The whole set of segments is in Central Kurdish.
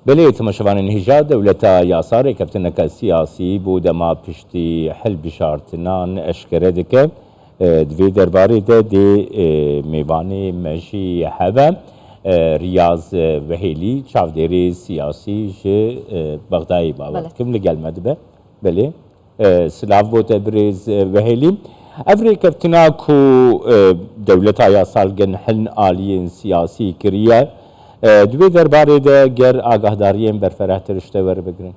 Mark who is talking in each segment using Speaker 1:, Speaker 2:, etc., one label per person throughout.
Speaker 1: Belê temaşevanên hêja dewleta yasa rêkeftineke siyasî bo dema piştî hilbijartinan eşkere dike. Di vê derbarê de dê mêvanê me jî hebe. Riyaz Wehêlî çavdêrê siyasî ji Bexdayê bawer dikim li gel me dibe. Belê. Silav bo te birêz Wehêlî. Ev rêkeftina ku dewleta yasalgin hin aliyên siyasî kiriye, di wê derbarê de ger agahdariyên berferehtir ji te werbigirin?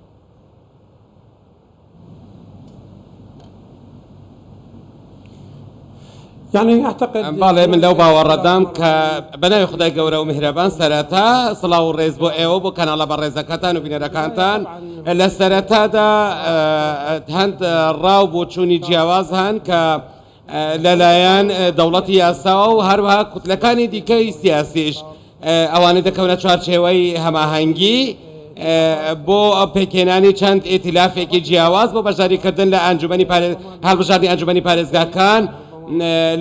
Speaker 2: بەڵێ من لەو باوەڕەدام کە بە ناوی خودای گەورە و میهرەبان سەرەتا سڵاو و ڕێز بۆ ئێوە بۆ کەناڵە بەڕێزەکەتان و بینەرەکانتان لە سەرەتادا هەند ڕا و بۆچوونی جیاواز هەن کە لەلایەن دەوڵەتی یاساوە و هەروەها کوتلەکانی دیکەی سیاسیش ئەوانەی دەکەونە چوارچێوەی هەماهەنگی بۆ پێکهێنانی چەند ئیتیلافێکی جیاواز بۆ بەشداریکردن لە ئەنجومەنی هەڵبژاردنی ئەنجومەنی پارێزگاکان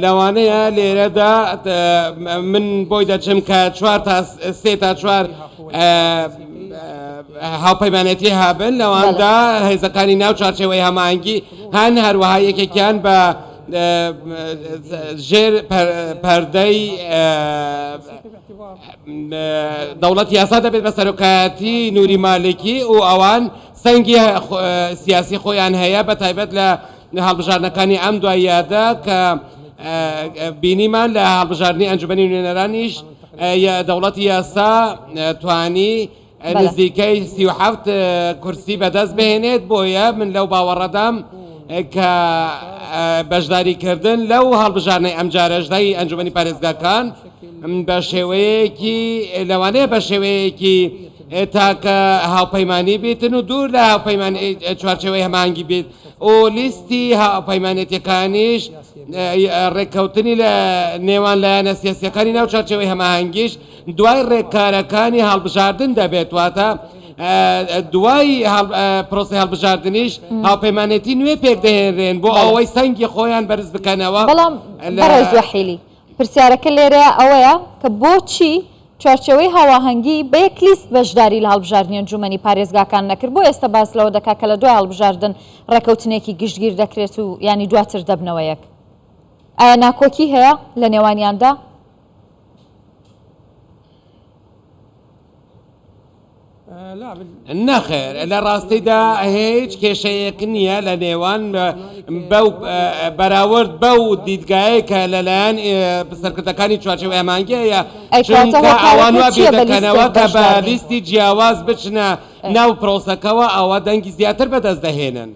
Speaker 2: لەوانەیە لێرەدا من بۆی دەچم کە چوار تا سێ تا چوار هاوپەیمانێتی هەبن لەواندا هێزەکانی ناو چوارچێوەی هەماهەنگی هەن هەروەها یەکێکیان بە ژێر پەردەی دەوڵەت یاسا دەبێت بە سەرۆکایەتی نوری مالکی و ئەوان سەنگی سیاسی خۆیان هەیە بە تایبەت لە هەڵبژاردنەکانی ئەم دواییادا کە بینیمان لە هەڵبژاردنی ئەنجومەنی نوێنەرانیش دەوڵەتی یاسا توانی نزیکەی 37 کورسی بەدەست بهێنێت، بۆیە من لەو باوەڕەدام کە بەشداریکردن لەو هەڵبژاردنەی ئەمجارەشدای ئەنجومەنی پارێزگاکان بە شێوەیەکی لەوانەیە بە شێوەیەکی تاکە هاوپەیمانی بیتن و دوور لە هاوپەیمانی چوارچێوەی هەماهەنگی بیت و لیستی هاوپەیمانێتیەکانیش ڕێککەوتنی لە نێوان لایەنە سیاسیەکانی ناو چوارچێوەی هەماهەنگیش دوای ڕێککارەکانی هەڵبژاردن دەبێت، واتە دوای پرۆسەی هەڵبژاردنیش هاوپەیمانێتی نوێ پێکدەهێنرێن بۆ ئەوەی سەنگی خۆیان بەرز بکەنەوە.
Speaker 3: بەڵام بەڕێز وەحیلی، پرسیارەکە لێرەیە ئەوەیە کە بۆچی چوارچێوەی هاواهەنگی بە یەک لیست بەشداری لە هەڵبژاردنی ئەنجوومەنی پارێزگاکان نەکرد، بۆ ئێستا باس لەوە دەکات کە لە دوای هەڵبژاردن ڕێکەوتنێکی گشتگیر دەکرێت و یانی دواتر دەبنەوە یەک؟ ئایا ناکۆکی هەیە لە نێوانیاندا؟
Speaker 2: نەخێر لە ڕاستیدا هیچ کێشەیەک نییە لە نێوان بەو بەراورد بەو دیدگایە کە لەلایەن سەرکردەکانی چوارچێوەی ئەمانگەیە چونکە ئەوان وا بیر دەکەنەوە کە بە لیستی جیاواز بچنە ناو پرۆسەکەوە ئەوە دەنگی زیاتر بەدەست دەهێنن.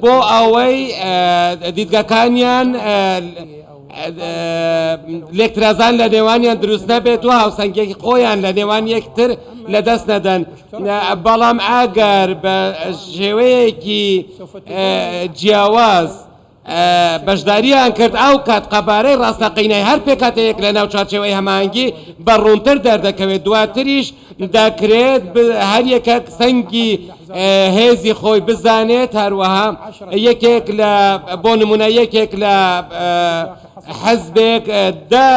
Speaker 2: بۆ ئەوەی دیدگاکانیان لێکترازان لە نێوانیان دروست نەبێت و هاوسەنگیەکی خۆیان لە نێوان یەکتر لەدەست نەدەن بەڵام ئەگەر بە شێوەیەکی جیاواز بەشدارییان کرد، ئەو کات قەبارەی ڕاستەقینەی هەر پێکهاتەیەک لە ناو چوارچێوەی هەماهەنگی بە ڕوونتر دەردەکەوێت، دواتریش دەکرێت هەر یەکەک سەنگی هێزی خۆی بزانێت، هەروەها یەکێک لە بۆ نمونە یەکێک لە حزبێک دە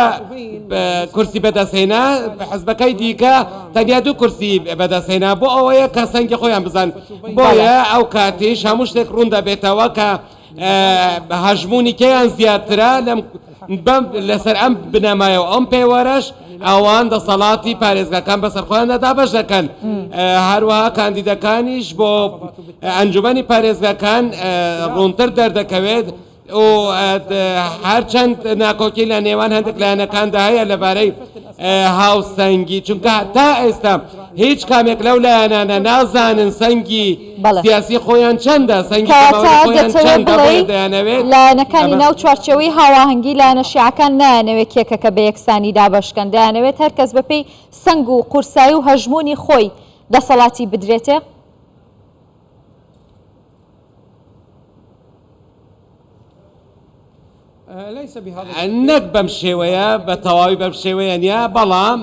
Speaker 2: کورسی بەدەستهێنا، حزبەکەی دیکە تەنیا دوو کورسی بەدەستهێنا، بۆ ئەوەیە کە سەنگی خۆیان بزان، بۆیە ئەو کاتیش هەموو شتێک ڕوون دەبێتەوە کە هەژموونی کێیان زیاترە لەم بەم لەسەر ئەم بنەمایە و ئەم پێوەرەش ئەوان دەسەڵاتی پارێزگاکان بەسەر خۆیاندا دابەش دەکەن هەروەها کاندیدەکانیش بۆ ئەنجومەنی پارێزگاکان ڕوونتر دەردەکەوێت و هەرچەند ناکۆکی لە نێوان هەندێک لایەنەکاندا هەیە لەبارەی هاوسەنگی چونکە تا ئێستا هیچ کامێک لەو لایەنانە نازانن سەنگی سیاسی خۆیان چەندە سەنگی
Speaker 3: کەواتە
Speaker 2: خۆیان
Speaker 3: دەتەوێت
Speaker 2: چەندە
Speaker 3: بڵێی
Speaker 2: بۆیە دەیانەوێت
Speaker 3: لایەنەکانی
Speaker 2: ئەمە
Speaker 3: ناو چوارچێوەی هاواهەنگی لایەنە شیعەکان نایانەوێت کێکەکە بە یەکسانی دابەشکەن دەیانەوێت هەر کەس بەپێی سەنگ و قورسایی و هەژموونی خۆی دەسەڵاتی بدرێتێ؟
Speaker 2: نەک بەم شێوەیە بە تەواوی بەم شێوەیە نییە، بەڵام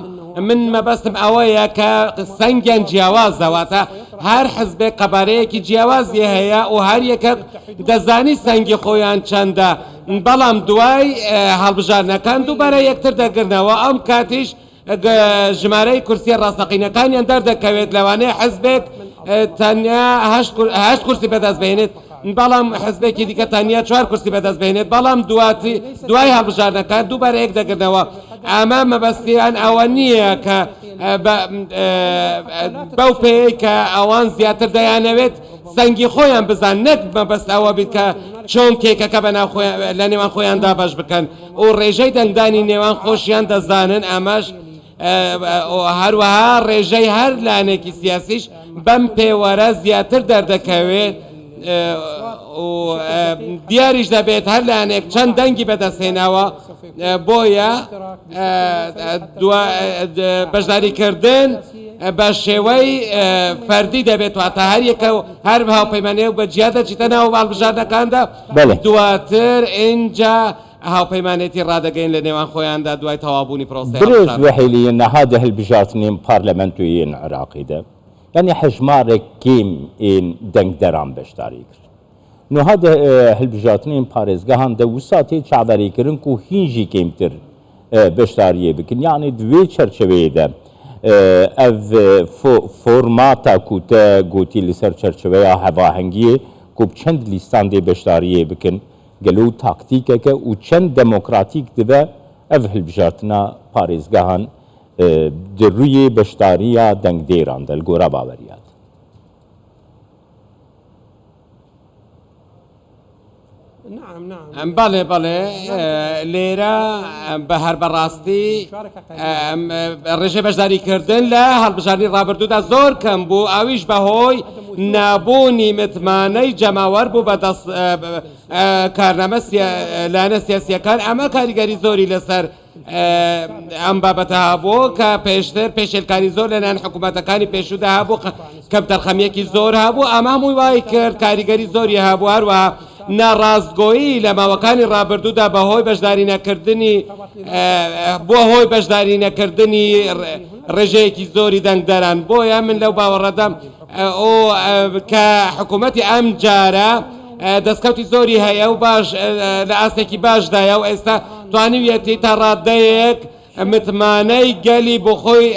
Speaker 2: من مەبەستم ئەوەیە کە سەنگیان جیاوازە، واتە هەر حزبێک قەبارەیەکی جیاوازی هەیە و هەر یەکەک دەزانی سەنگی خۆیان چەندە، بەڵام دوای هەڵبژاردنەکان دووبارە یەکتر دەگرنەوە، ئەم کاتیش. ژمارەی کورسیە ڕاستەقینەکانیان دەردەکەوێت، لەوانەیە حزبێک تەنیا هەشت کورسی بەدەست بهێنێت، بەڵام حزبێکی دیکە تەنیا چوار کورسی بەدەست بهێنێت، بەڵام دوای هەڵبژاردنەکان دووبارە یەک دەگرنەوە. ئەمە مەبەستیان ئەوە نییە کە بەو پێیەی کە ئەوان زیاتر دەیانەوێت سەنگی خۆیان بزان، نەک مەبەست ئەوە بیت کە چۆن کێکەکە لە نێوان خۆیان دابەش بکەن و ڕێژەی دەنگدانی نێوان خۆشیان دەزانن، ئەمەش هەروەها ڕێژەی هەر لایەنێکی سیاسیش بەم پێوەرە زیاتر دەردەکەوێت و دیاریش دەبێت هەر لایەنێک چەند دەنگی بەدەستهێناوە، بۆیە بەشداریکردن بە شێوەی فەردی دەبێت، واتە هەر یەکە و هەر هاوپەیمانێک بە جیا دەچیتە ناو هەڵبژاردنەکاندا، دواتر ئینجا هاوپەیمانێتی ڕادەگەین لە نێوان خۆیاندا دوای تەواوبوونی پرۆسەی
Speaker 1: برێز
Speaker 2: هەڵبژاردن.
Speaker 1: وحیلی نها دە هەلبژارتنێن پارلەمەنتۆیێن عراقی دە یانی هەژمارێک کێم ێن دەنگدەران بەشداری کرد. نها دە هەلبژارتنێن پارێزگەهان دە وسا تێ چاڤەرێ کرن کو هین ژی کێمتر بەشداریێ بکن. یانی د وێ چەرچەوەیێ دە ئەڤ فۆرماتا کو تە گۆتی li سەر چەرچەوەیا هەڤاهەنگیێ کو ب چەند لیستان دێ بەشداریێ بکن گەلۆ تاکتیکەکە و چەند دێمۆکراتیک دبە ئەڤ هەلبژارتنا پارێزگەهان di rûyê beşdariya dengdêran de li gora baweriya te.
Speaker 2: بەڵێ بەڵێ لێرە بە هەر بەڕاستی ڕێژەی بەشداریکردن لە هەڵبژاردنی ڕابردوودا زۆر کەم بوو ئەویش بەهۆی نەبوونی متمانەی جەماوەر بوو بە دەست کارنامە لایەنە سیاسیەکان ئەمە کاریگەری زۆری لەسەر ئەم بابەتە هەبوو کە پێشتر پێشێلکاری زۆر لەلایەن حکوومەتەکانی پێشوودا هەبوو، کەمتەرخەمییەکی زۆر هەبوو، ئەمە هەمووی وای کرد کاریگەری زۆری هەبوو، هەروەها ناڕاستگۆیی لە ماوەکانی ڕابردوودا بەهۆی بەشداری نەکردنی بووە هۆی بەشداری نەکردنی ڕێژەیەکی زۆری دەنگدەران، بۆیە من لەو باوەڕەدام کە حکوومەتی ئەم جارە دەستکەوتی زۆری هەیە و باش لە ئاستێکی باشدایە و ئێستا توانیویەتی تا ڕادەیەک متمانەی گەلی بۆ خۆی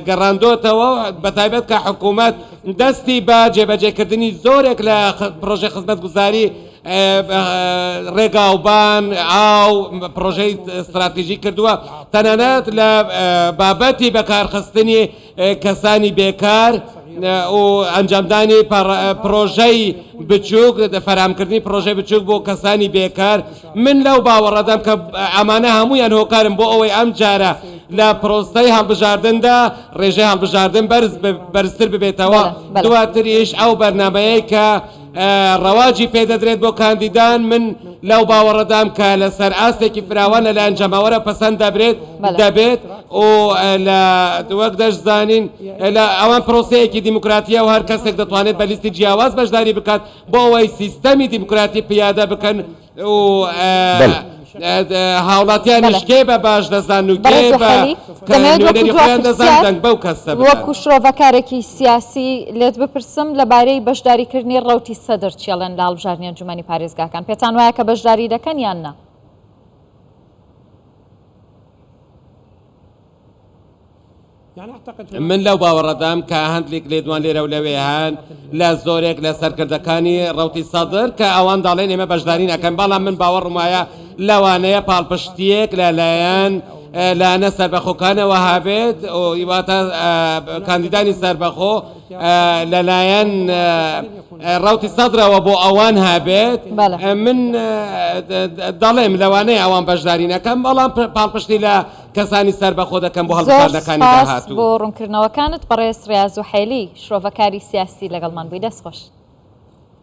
Speaker 2: گەڕاندۆتەوە و بەتایبەت کە حکوومەت دەستی بە جێبەجێکردنی زۆرێک لە پرۆژەی خزمەتگوزاری ڕێگاوبان، ئاو، پرۆژەی ستراتیژی کردووە، تەنانەت لە بابەتی بەکارخستنی کەسانی بێکار و ئەنجامدانی پڕۆژەی بچووک، فەراهەمکردنی پڕۆژەی بچووک بۆ کەسانی بێکار، من لەو باوەڕەدام کە ئەمانە هەموویان هۆکارن بۆ ئەوەی ئەمجارە لە پرۆسەی هەڵبژاردندا ڕێژەی هەڵبژاردن بەرز بەرزتر ببێتەوە، دواتریش ئەو بەرنامەیەی کە ڕەواجی پێدەدرێت بۆ کاندیدان، من لەو باوەڕەدام کە لەسەر ئاستێکی فراوان لەلایەن جەماوەرە پەسەند دەبرێت دەبێت و لە وەک دەشزانین لە ئەوان پرۆسەیەکی دیموکراتیە و هەر کەسێک دەتوانێت بە لیستی جیاواز بەشداری بکات بۆ ئەوەی سیستەمی دیموکراتی پیادە بکەن و هاوڵاتیانیش کێ بە باش دەزانن و کێ بە نوێنەری خۆیان دەزانن دەنگ بەو کەسە بدەن.
Speaker 3: وەکو شرۆڤەکارێکی سیاسی لێت بپرسم لەبارەی بەشداریکردنی ڕەوتی سەدر چیەڵێن لە هەڵبژاردنی ئەنجومەنی پارێزگاکان پێتان وایە کە بەشداری دەکەن یان نا؟
Speaker 2: من لەو باوەڕەدام کە هەندێک لێدوان لێرە و لەوێ هەن لە زۆرێک لە سەرکردەکانی ڕەوتی سەدر کە ئەوان دەڵێن ئێمە بەشداری ناکەن، بەڵام من باوەڕم وایە لەوانەیە پاڵپشتییەک لەلایەن لایەنە سەربەخۆکانەوە هەبێت، واتە کاندیدانی سەربەخۆ لەلایەن ڕەوتی سەدرەوە بۆ ئەوان هەبێت. من دەڵێم لەوانەیە ئەوان بەشداری نەکەن، بەڵام پاڵپشتی لە کەسانی سەربەخۆ دەکەم بۆ
Speaker 3: زۆر
Speaker 2: هەڵبژاردنەکانی
Speaker 3: سوپاس
Speaker 2: داهاتوو.
Speaker 3: بۆ ڕوونکردنەوەکانت بەڕێز ڕیاز وحێلی، شرۆڤەکاری سیاسی لەگەڵمان بووی دەست خۆش.